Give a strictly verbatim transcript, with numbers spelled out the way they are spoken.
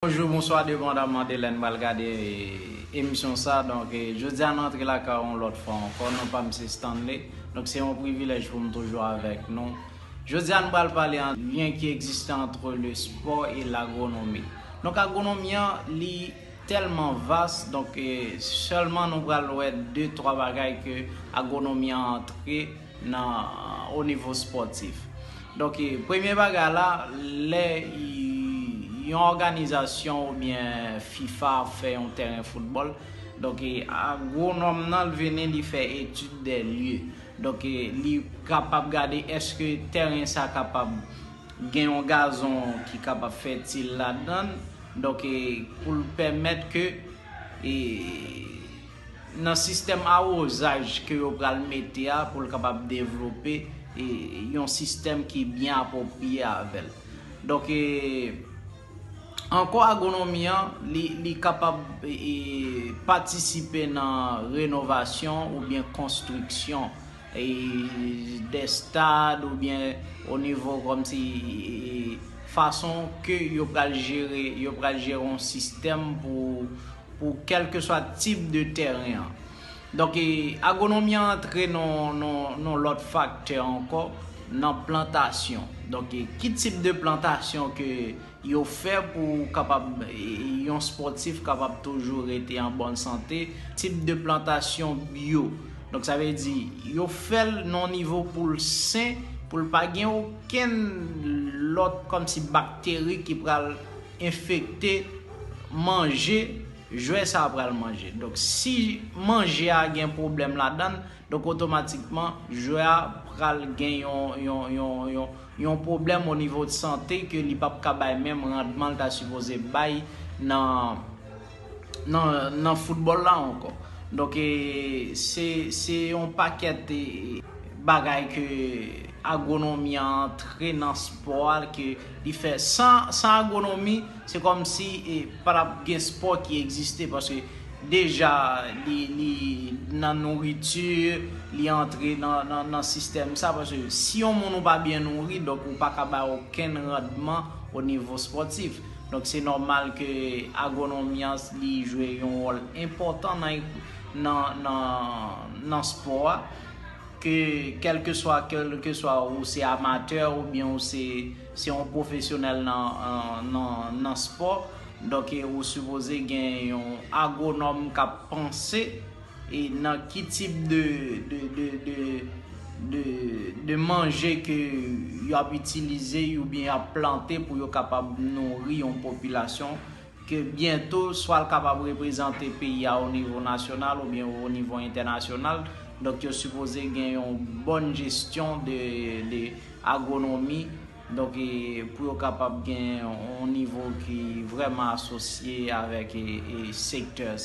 Bonjou, bonswa, depandaman de lè n pral gade emisyon sa. Donk, jodi a nou antre lakay ou yon lòt fwa ankò. Non pa m se Stanley. Donk, se yon privilèj pou m toujou avèk nou. Jodi a nou pral pale an lyen ki egziste antre le sport et l'agronomie. Donk, agronomi an, li tèlman vas, donk, sèlman nou pral wè de twa bagay ke agronomi an antre nan o nivo spòtif. Donk, premye bagay la, lè yon òganizasyon oubyen FIFA ap fè yon tèren foutbòl, donk, agwonòm nan l vini, li fè etid de lye. Donk, li kapab gade èske tèren sa kapab gen yon gazon ki kapab fètil ladan l. Donk, pou l pèmèt ke, e, nan sistèm awozaj ke yo pral mete a, pou l kapab devlope, e, yon sistèm ki byen apwopriye avè l. Donk, e, ankò, agronomi an, li, li kapab, e, patisipe nan renovasyon oubyen konstriksyon, e, de stad oubyen o nivo kòmsi, e, fason ke yo pral jere, yo pral jere yon sistèm pou, pou kèlkeswa tip de tèren an. Donk, e, agronomi an antre nan, nan, nan lòt faktè ankò, nan plantasyon. Donk, e, ki tip de plantasyon ke yo fè pou kapab, e, yon spòtif kapab toujou rete an bòn sante, tip de plantasyon byo. Donk, sa vle di, yo fè l nan nivo pou l sen, pou l pa gen okenn lòt kòmsi bakteri ki pral enfekte manje jwè sa a pral manje. Donk, si manje a gen pwoblèm ladan l, donk, otomatikman, jwè a pral gen yon, yon, yon, yon, yon pwoblèm o nivo de sante ke li p ap ka bay menm randman l ta sipoze bay nan, nan, nan foutbòl la ankò. Donk, e, se, se yon pakèt, e, bagay ke agronomi an antre nan spò a, ke li fè san, san agronomi, se kòmsi, e, pa t ap gen spò ki egziste, paske deja li, li nan nouriti, li antre nan, nan, nan sistèm sa, paske si yon moun ou pa byen nouri, donk ou pa ka bay okenn randman o nivo spòtif. Donk, se nòmal ke agronomi an, li jwe yon wòl enpòtan nan, nan, nan, nan spò a, ke kèlkeswa, kèlkeswa ou se amatè oubyen ou se, se yon pwofesyonèl nan, nan, nan spò, donk, e, ou sipoze gen yon agwonòm k ap panse, e, nan ki tip de, de, de, de, de, de manje ke y ap itilize oubyen y ap plante pou yo kapab nouri yon popilasyon ke byento swa l kapab reprezante peyi a o nivo nasyonal oubyen o nivo entènasyonal. Donk, yo sipoze gen yon bòn jesyon de, de agwonomi. Donk, e, pou yo kapab gen yon nivo ki vrèman asosye avèk, e, e, sektè sa.